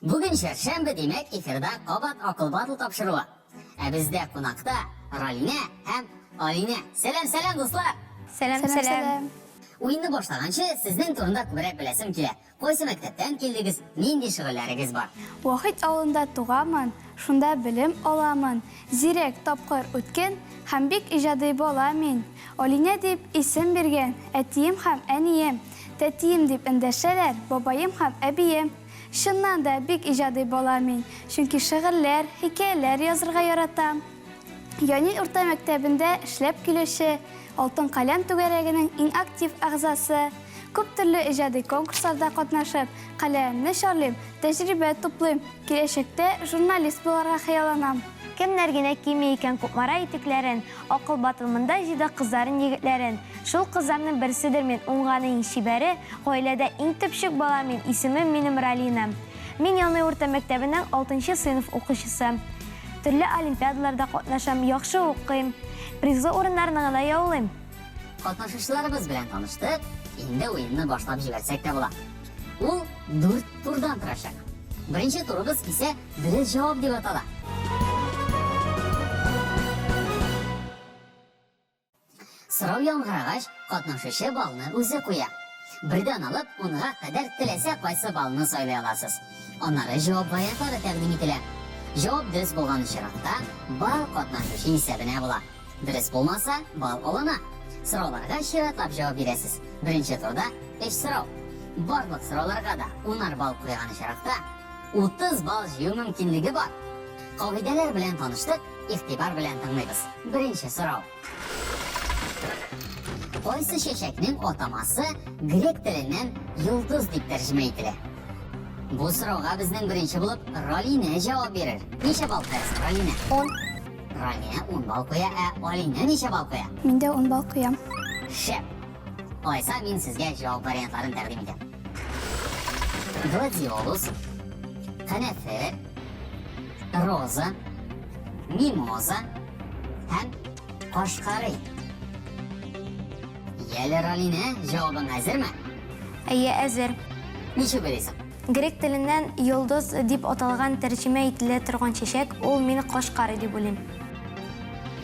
Бүген чәршәмбе, димәк, эфирда кабат Акыл Батл тапшыруы. Ә бездә кунакта Ралинә һәм Алинә. Сәлам, сәлам, дуслар! Сәлам, сәлам. Уенны башлаганчы, сезнең турында күбрәк беләсем килә. Кайсы мәктәптән килдегез, нинди шөгыльләрегез бар? Вахит авылында туганмын, шунда белем аламын. Зирәк, тапкыр, үткен һәм бик иҗади бала мин. Алинә дип исем биргән әтием һәм әнием. Тәтием дип эндәшәләр бабаем һәм әбием. Чыннан да, бик иҗади бала мин, чөнки шигырьләр, хикәяләр язырга яратам. Янил урта мәктәбендә эшләп килүче Алтын каләм түгәрәгенең иң актив әгъзасы. Күп төрле иҗади конкурсларда катнашып, каләмемне чарлыйм, тәҗрибә туплыйм, киләчәктә журналист буларга хыялланам. Кемнәр генә кими икән Кукмара итекләрен, Акыл батыл монда җыйды кызларын, егетләрен. Шул кызларның берседер мин, уңганы иң чибәре, Гаиләдә иң төпчек бала мин, исемем минем Ралина. Мин Яный урта мәктәбенең алтынчы сыйныф укучысы. Төрле олимпиадаларда катнашам, яхшы укыйм. Призлы урыннарны гына яулыйм. Катнашучыларыбыз белән таныштык, инде уенны башлап җибәрсәк тә була. Ул дүрт турдан торачак. Беренче турыбыз исә дөрес җавап дип атала. Сорау яңгырагач, катнашучы баллны үзе куя. Бердән алып, унга кадәр теләсә кайсы баллны сайлый аласыз. Аннары җавап вариантлары тәкъдим ителә. Җавап дөрес булган очракта, балл катнашучы исәбенә була. Дөрес булмаса, балл алына. Сорауларга чиратлап җавап бирәсез. Беренче турда өч сорау. Барлык сорауларга да унар балл куйган очракта, 30 балл җыю мөмкинлеге бар. Кагыйдәләр белән таныштык, игътибар белән тыңлыйбыз. Беренче сорау. Кайсы чәчәкнең атамасы грек теленнән йолдыз дип тәрҗемә ителә? Бу сорауга безнең беренче булып Ралинә җавап бирер. Ничә балл куясың, Ралинә? 10. Ралинә 10 балл куя, ә Алинә ничә балл куя? Мин дә 10 балл куям. Шәп! Алайса мин сезгә җавап вариантларын тәкъдим итәм. Гладиолус, канәфер, роза, мимоза һәм кашкарый. Яле, Ралинә, җавабың әзерме? Әйе, әзер. Ничек уйлыйсың? Грек теленнән йолдыз дип аталган тәрҗемә ителә торган чәчәк, ул мин кашкарый дип уйлыйм.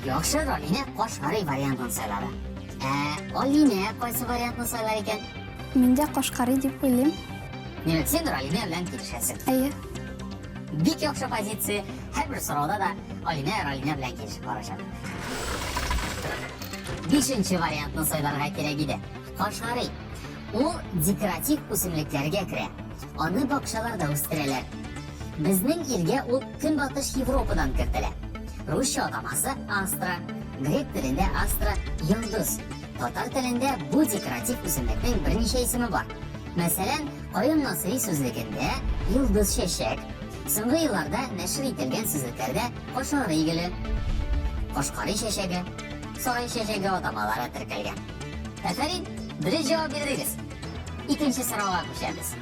Яхшы, Ралинә кашкарый вариантын сайлады. Ә Алинә кайсы вариантны сайлар икән? Мин дә кашкарый дип уйлыйм. Димәк, син Ралинә белән килешәсең. Әйе. Бик яхшы позиция. Һәрбер сорауда да Алинә Ралинә белән килешеп барачак. Бишенче вариантны сайларга кирәк иде. Кашгарый. Ул декоратив үсемлекләргә керә. Аны бакчаларда үстерәләр. Безнең илгә ул Көнбатыш Европадан кертелә. Русча атамасы астра. Грек телендә астра йолдыз. Татар телендә бу декоратив үсемлекнең берничә исеме бар. Мәсәлән, Каюм Насыйри сүзлегендә йолдыз чәчәк, соңгы елларда нәшер ителгән сүзлекләрдә кашгарый гөле, кашкарый чәчәге, сарай чәчәге атамалары теркәлгән. Афәрин, дөрес җавап бирдегез. Икенче сорауга күчәбез.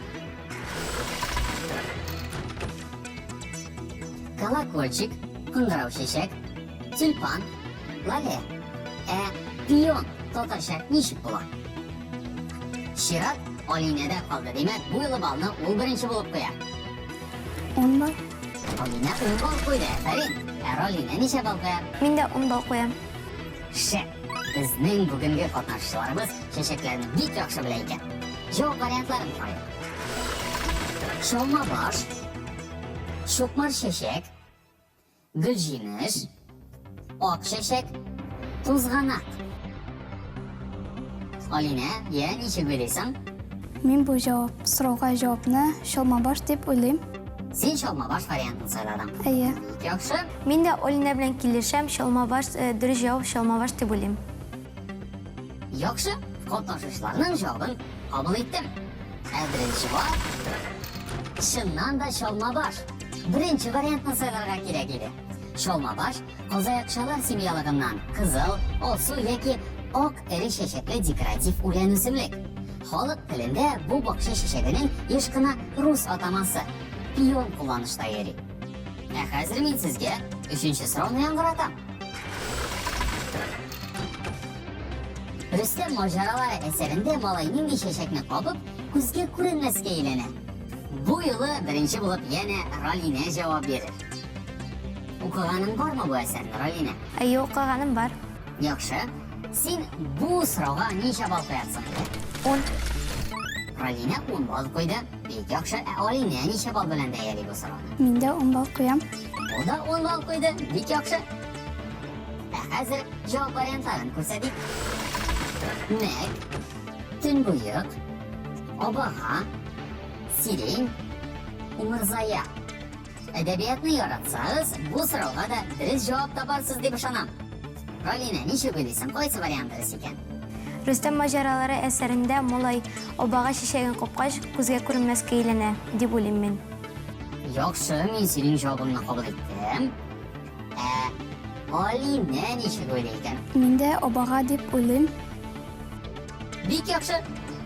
Колокольчик, кыңгырау чәчәк, тюльпан, лалә. Ә пион татарча ничек була? Чират Алинәдә калды. Димәк, бу юлы балны ул беренче булып куя. 10 балл. Алинә 10 балл куйды. Афәрин. Ә Ралинә ничә балл куя? Мин дә 10 балл куям. Шәп! Безнең бүгенге катнашучыларыбыз чәчәкләрне бик яхшы белә икән. Җавап вариантларын карыйк. Чалмабаш, чукмар чәчәк, Гөлҗимеш, ак чәчәк, тузганак. Алинә, я, ничек уйлыйсың? Мин бу җавап, сорауга җавапны чалмабаш дип уйлыйм. Син чалмабаш вариантын сайладың. Әйе. Яхшы. Мин дә Алинә белән килешәм, чалмабаш, э, дөрес җавап чалмабаш дип уйлыйм. Яхшы, катнашучыларның җавабын кабул иттем. Ә дөрес җавап чыннан да чалмабаш. Беренче вариантны сайларга кирәк иде. Чалмабаш казаякчалар семьялыгыннан кызыл, алсу яки ак эре чәчәкле декоратив үлән үсемлек. Халык телендә бу бакча чәчәгенең еш кына рус атамасы пион кулланышта йөри. Ә хәзер мин сезгә өченче сорауны яңгыратам. Рөстәм маҗаралары әсәрендә малай нинди чәчәкне кабып, күзгә күренмәскә әйләнә? Бу юлы беренче булып янә Ралинә җавап бирер. Укыганың бармы бу әсәрне, Ралинә? Әйе, укыганым бар. Яхшы. Син бу сорауга ничә балл куярсың икән? Ун. Ралинә 10 балл куйды. Бик яхшы. Ә Алинә ничә балл белән бәяли бу сорауны? Мин дә 10 балл куям. Ул да 10 балл куйды. Бик яхшы. Ә хәзер җавап вариантларын күрсәтик. Мәк, төнбоек, абага, сирень, умырзая. Әдәбиятны яратсагыз, бу сорауга да дөрес җавап табарсыз дип ышанам. Галина, ничек уйлыйсың, кайсы вариант дөрес икән? Рөстәм маҗаралары әсәрендә малай абага чәчәген капкач, күзгә күренмәскә әйләнә, дип уйлыйм мин. Яхшы, мин синең җавабыңны кабул иттем. Ә Алинә ничек уйлый икән? Мин дә абага дип уйлыйм. Бик яхшы.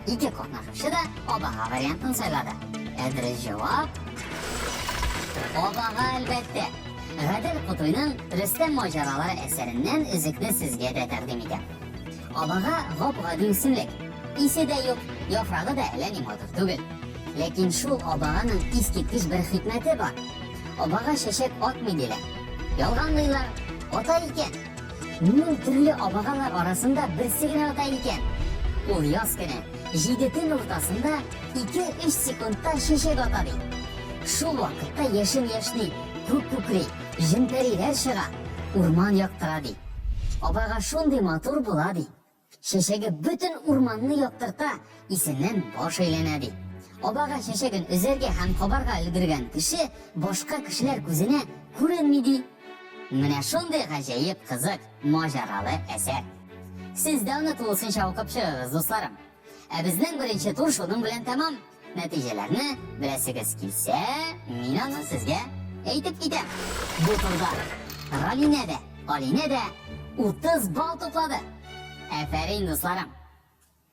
Ике катнашучы да абага вариантын сайлады. Ә дөрес җавап абага, әлбәттә. Гадел Кутуйның Рөстәм маҗаралары әсәреннән өзекне сезгә дә тәкъдим итәм. Абага гап-гади үсемлек. Исе дә юк, яфрагы да әллә ни матур түгел. Ләкин шул абаганың искиткеч бер хикмәте бар. Абага чәчәк атмый диләр. Ялганлыйлар. Ата икән. Мең төрле абагалар арасында берсе генә ата икән. Ул яз көне җиде төн уртасында 2-3 секундта чәчәк ата ди. Шул вакытта яшен яшьни, күк күкри, җен-пәриләр чыга, урман яктыра ди. Абага шундый матур була ди. Чәчәге бөтен урманны яктырта, исеннән баш әйләнә, ди. Абага чәчәген өзәргә һәм кабарга өлгергән кеше башка кешеләр күзенә күренми, ди. Менә шундый гаҗәеп кызык, маҗаралы әсәр. Сез дә аны тулысынча укып чыгыгыз, дусларым. Ә безнең беренче тур шуның белән тәмам. Нәтиҗәләрне беләсегез килсә, мин аны сезгә әйтеп китәм. Бу турда Ралинә дә, Алинә дә 30 балл туплады. Афәрин, дусларым.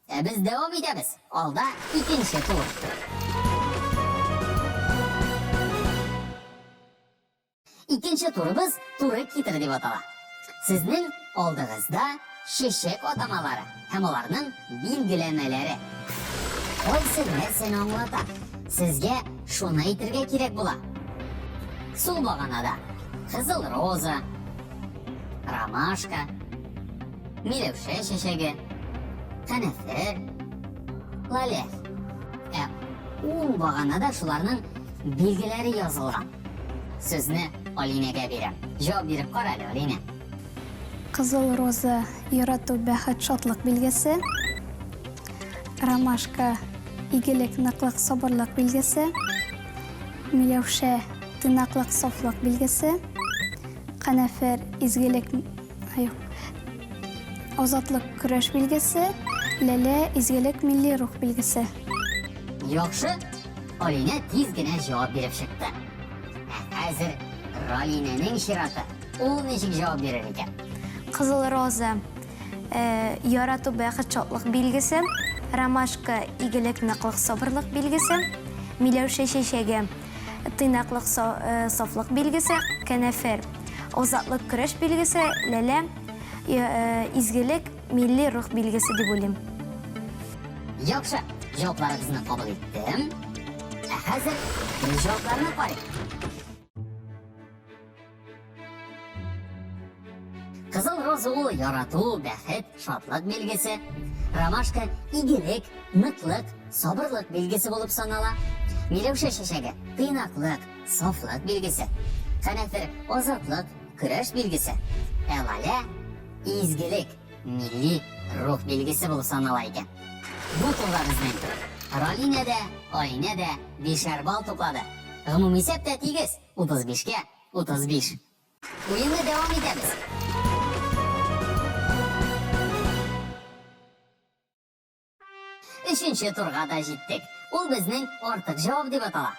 Ә без дәвам итәбез. Алда икенче тур. Икенче турыбыз туры китер дип атала. Сезнең алдыгызда чәчәк атамалары һәм аларның билгеләмәләре. Кайсы нәрсәне аңлата? Сезгә шуны әйтергә кирәк була. Сул баганада кызыл роза, ромашка, миләүшә чәчәге, канәфер, лалә. Ә уң баганада шуларның билгеләре язылган. Сүзне Алинәгә бирәм. Җавап биреп кара әле, Алинә. Кызыл роза ярату, бәхет, шатлык билгесе. Ромашка игелек, ныклык, сабырлык билгесе. Миләүшә тыйнаклык, сафлык билгесе. Канәфер изгелек, юк. Азатлык, көрәш билгесе. Ләлә изгелек, милли рух билгесе. Яхшы, Алинә тиз генә җавап биреп чыкты. Ә хәзер Ралинәнең чираты. Ул ничек җавап бирер икән? Кызыл роза э, ярату, бәхет, шатлык билгесе. Ромашка игелек, ныклык, сабырлык билгесе. Миләүшә чәчәге тыйнаклык, э, сафлык билгесе. Кәнәфер азатлык, көрәш билгесе. Ләлә э, изгелек, милли рух билгесе дип уйлыйм. Яхшы, җавапларыгызны кабул иттем. Ә хәзер җавапларны карыйк. Кызыл роза ул ярату, бәхет, шатлык билгесе. Ромашка игелек, ныклык, сабырлык билгесе булып санала. Миләүшә чәчәге тыйнаклык, сафлык билгесе. Канәфер азатлык, көрәш билгесе. Ә лалә изгелек, милли рух билгесе булып санала икән. Бу турда безнең Ралинә дә, Алинә дә бишәр балл туплады. Гомум исәп тә тигез, 35-кә 35. Уенны дәвам итәбез. Өченче турга да җиттек. Ул безнең артык җавап дип атала.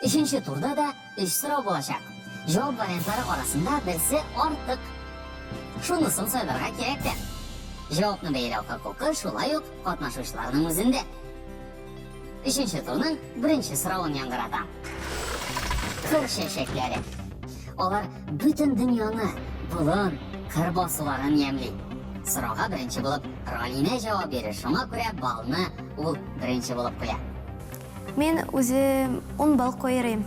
Өченче турда да өч сорау булачак. Җавап вариантлары арасында берсе артык. Шунысын сайларга кирәк тә. Җавапны бәяләү хокукы шулай ук катнашучыларның үзендә. Өченче турның беренче соравын яңгыратам. Кыр чәчәкләре. Алар бөтен дөньяны, болын, кыр басуларын ямьли. Сорауга беренче булып Ралинә җавап бирер, шуңа күрә балны ул беренче булып куя. Мин үзем 10 балл куер идем.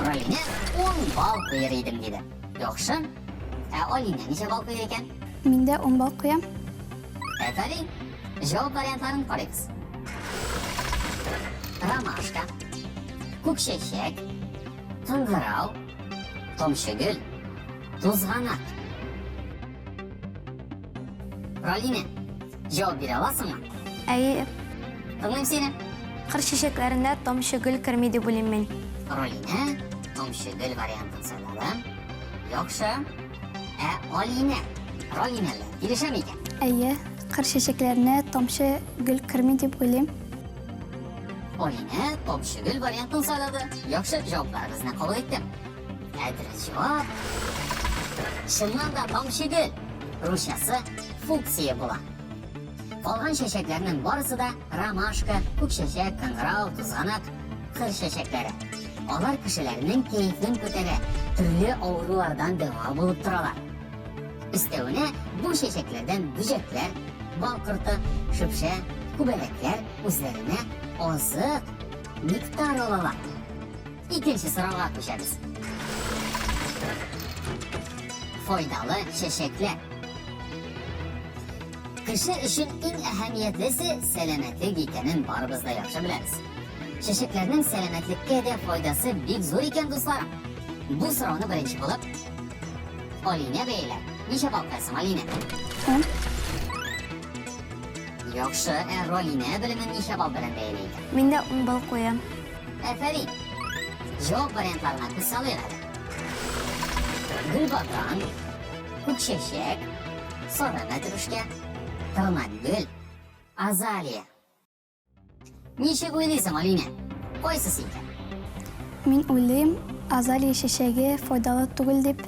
Ралинә 10 балл куер идем, диде. Яхшы. Ә Алинә ничә балл куер икән? Мин дә 10 балл куям. Афәрин. Җавап вариантларын карыйбыз. Ромашка, күкчәчәк, кыңгырау, тамчы гөл, тузганак. Ралинә, җавап бирә аласыңмы? Әйе. Тыңлыйм сине. Кыр чәчәкләренә тамчы гөл керми дип уйлыйм мин. Ралинә тамчы гөл вариантын сайлады. Яхшы. Ә Алинә, Ралинә белән килешә микән? Әйе, кыр чәчәкләренә тамчы гөл керми дип уйлыйм. Алинә тамчы гөл вариантын сайлады. Яхшы, җавапларыгызны кабул иттем. Ә дөрес җавап чыннан да тамчы гөл. Русчасы фуксия була. Калган чәчәкләрнең барысы да ромашка, күк чәчәк, кыңгырау, тузганак, кыр чәчәкләре. Алар кешеләрнең кәефен күтәрә, төрле авырулардан дәва булып торалар. Өстәвенә бу чәчәкләрдән бөҗәкләр, бал корты, шөпшә, күбәләкләр үзләренә азык, нектар алалар. Икенче сорауга күчәбез. Файдалы чәчәкләр. Кеше өчен иң әһәмиятлесе сәламәтлек икәнен барыбыз да яхшы беләбез. Чәчәкләрнең сәламәтлеккә дә файдасы бик зур икән, дусларым. Бу сорауны беренче булып Алинә бәяләр. Ничә балл куясың, Алинә? Ун. Яхшы, ә Ралинә белемен ничә балл белән бәяли икән? Мин дә 10 балл куям. Афәрин! Җавап вариантларына күз салыйк әле. Гөлбадран, күкчәчәк, сары мәтрүшкә, тырнак гөл, азалия. Ничек уйлыйсың, Алинә? Кайсысы икән? Мин уйлыйм, азалия чәчәге файдалы түгел дип.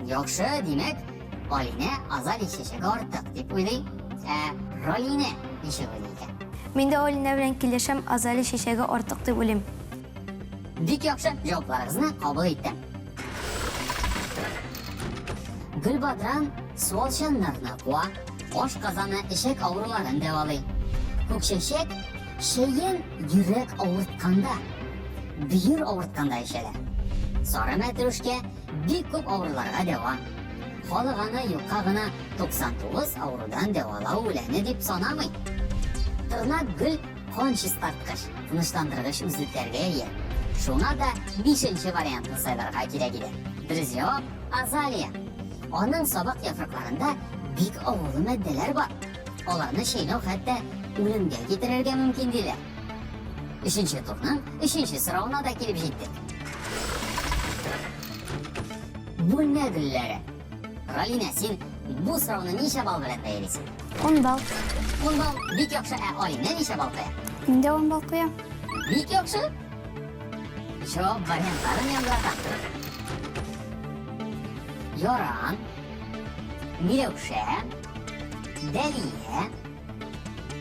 Яхшы, димәк, Алинә азалия чәчәге артык дип уйлый. Ә Ралинә ничек уйлый икән? Мин дә Алинә белән килешәм, азалия чәчәге артык дип уйлыйм. Бик яхшы, җавапларыгызны кабул иттем. Гөлбадран суалчаннарны куа, ашказаны, эчәк авыруларын дәвалый. Күкчәчәк чәен йөрәк авыртканда, бөер авыртканда эчәләр. Сары мәтрүшкә бик күп авыруларга дәва. Халык аны юкка гына 99 авырудан дәвалау үләне дип санамый. Тырнак гөл кан чистарткыч, тынычландыргыч үзлекләргә ия. Шуңа да бишенче вариантны сайларга кирәк иде. Дөрес җавап азалия. Аның сабак яфракларында бик агулы матдәләр бар. Аларны чәйнәү хәтта үлемгә китерергә мөмкин диләр. Өченче турның өченче соравына да килеп җиттек. Бүлмә гөлләре. Ралинә, син бу сорауны ничә балл белән бәялисең? 10 балл. 10 балл бик яхшы. Ә Алинә ничә балл куя? Мин дә 10 балл куям. Бик яхшы. Җавап вариантларын яңгыратам. Яран, Миләүшә, Дәлия,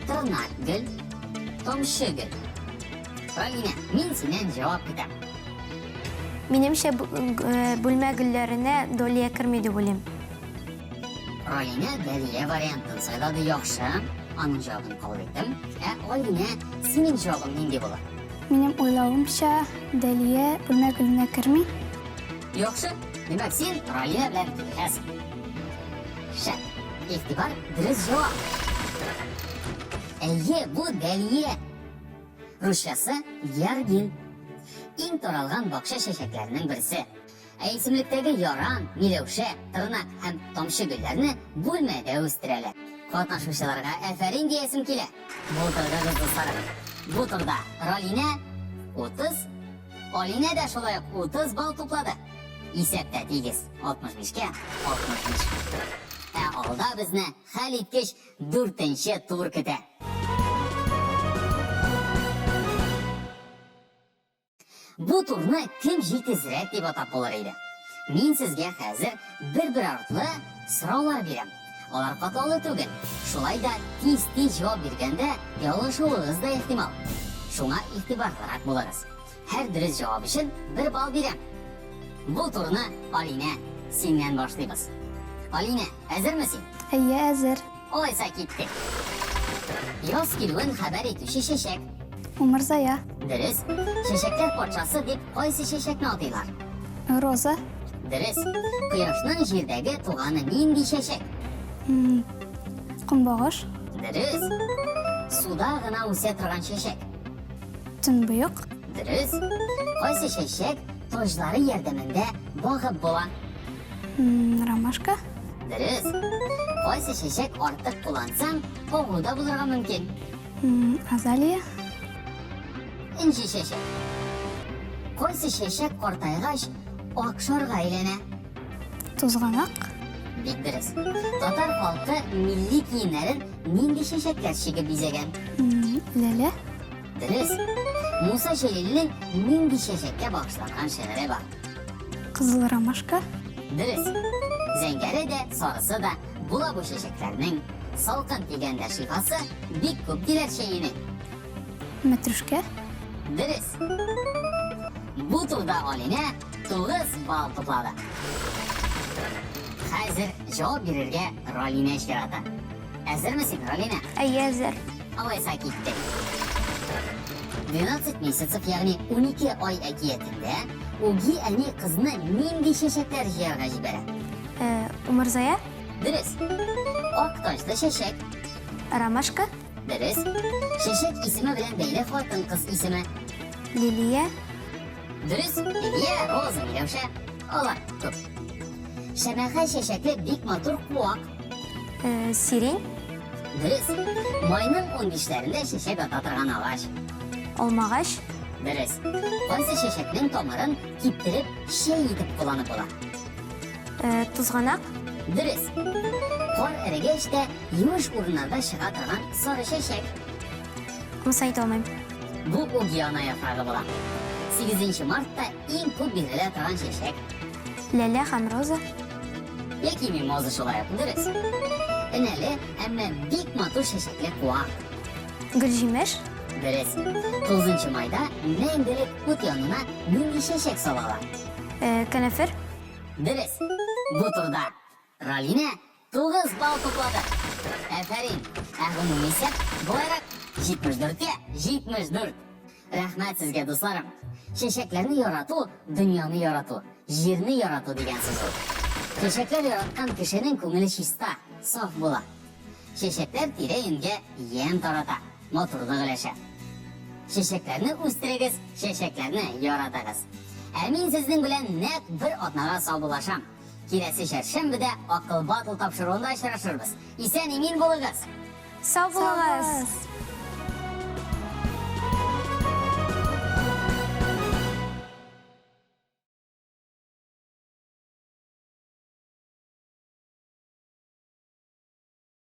Тырнак гөл, тамчы гөл. Ралинә, мин синнән җавап көтәм. Минемчә, бүлмә гөлләренә Долия керми дип уйлыйм. Ралинә Дәлия вариантын сайлады, яхшы. Аның җавабын кабул иттем. Ә Алинә, синең җавабың нинди булыр? Минем уйлавымча, Дәлия бүлмә гөленә керми. Яхшы. Димәк, син Ралинә белән килешәсең. Шәп. Игътибар, дөрес җавап. Әйе, бу Дәлия. Русчасы Яргин. Иң таралган бакча чәчәкләренең берсе. Ә исемлектәге яран, миләүшә, тырнак һәм тамчы гөлләрне бүлмәдә үстерәләр. Катнашучыларга әфәрин диясем килә. Булдырдыгыз, дусларым. Бу турда Ралинә 30, Алинә дә шулай ук 30 балл туплады. Исәптә тигез, 65-кә 65. Ә алда безне хәлиткеч дүртенче тур көтә. Бу турны кем җитезрәк дип атап булыр иде. Мин сезгә хәзер бер-бер артлы сораулар бирәм. Алар катлаулы түгел. Шулай да тиз-тиз җавап биргәндә ялгышуыгыз да ихтимал. Шуңа игътибарлырак булыгыз. Һәр дөрес җавап өчен бер балл бирәм. Бу турны, Алинә, синнән башлыйбыз. Алинә, әзерме син? Әйе, әзер. Алайса киттек. Яз килүен хәбәр итүче чәчәк. Умырзая. Дөрес. Чәчәкләр патшасы дип кайсы чәчәкне атыйлар? Роза. Дөрес. Кояшның җирдәге туганы нинди чәчәк? Көнбагыш. Дөрес. Суда гына үсә торган чәчәк. Төнбоек. Дөрес. Кайсы чәчәк таҗлары ярдәмендә багып була? Ромашка. Дөрес. Кайсы чәчәк артык куллансаң, агу да булырга мөмкин? Азалия. Энҗе чәчәк. Кайсы чәчәк картайгач, ак шарга әйләнә? Тузганак. Бик дөрес. Татар халкы милли киемнәрен нинди чәчәкләр чигеп бизәгән? Ләлә. Дөрес. Муса Җәлилнең нинди чәчәккә багышланган шигыре бар? Кызыл ромашка. Дөрес. Зәңгәре дә, сарысы да була бу чәчәкләрнең. Салкын тигәндә шифасы бик күп диләр чәенең. Мәтрүшкә. Дөрес. Бу турда Алинә 9 балл туплады. Хәзер җавап бирергә Ралинә чираты. Әзерме син, Ралинә? Әйе, әзер. Алайса киттек. 12 месяцев, ягъни 12 ай әкиятендә үги әни кызны нинди чәчәкләр җыярга җибәрә? Э, умырзая? Дөрес. Ак таҗлы чәчәк. Ромашка? Дөрес. Чәчәк исеме белән бәйле хатын-кыз исеме. Лилия? Дөрес. Лилия, роза, миләүшә. Алар күп. Шәмәхә чәчәкле бик матур куак. Э, сирень? Дөрес. Майның 15-ләрендә чәчәк ата торган агач. Алмагач? Дөрес. Кайсы чәчәкнең тамырын киптереп чәй итеп кулланып була? Э, тузганак? Дөрес. Кар эрегәч тә юеш урыннарда чыга торган сары чәчәк. Монысын әйтә алмыйм. Бу угиана яфрагы була. 8 мартта иң күп бирелә торган чәчәк. Ләлә һәм роза. Яки мимоза шулай ук. Дөрес. Энәле, әмма бик матур чәчәкле куак. Гөлҗимеш? Дөрес. 9 майда мәңгелек ут янына нинди чәчәк салалар? Э, канәфер? Дөрес. Бу турда Ралинә 9 балл туплады. Афәрин. Ә гомуми исәп болайрак: 74-кә 74. Рәхмәт сезгә, дусларым. Чәчәкләрне ярату, дөньяны ярату, җирне ярату дигән сүз ул. Чәчәкләр яраткан кешенең күңеле чиста, саф була. Чәчәкләр тирә-юньгә ямь тарата, матурлык өләшә. Чәчәкләрне үстерегез, чәчәкләрне яратыгыз. Ә мин сезнең белән нәкъ бер атнага саубуллашам. Киләсе чәршәмбедә Акыл батл тапшыруында очрашырбыз. Исән-имин булыгыз! Сау булыгыз!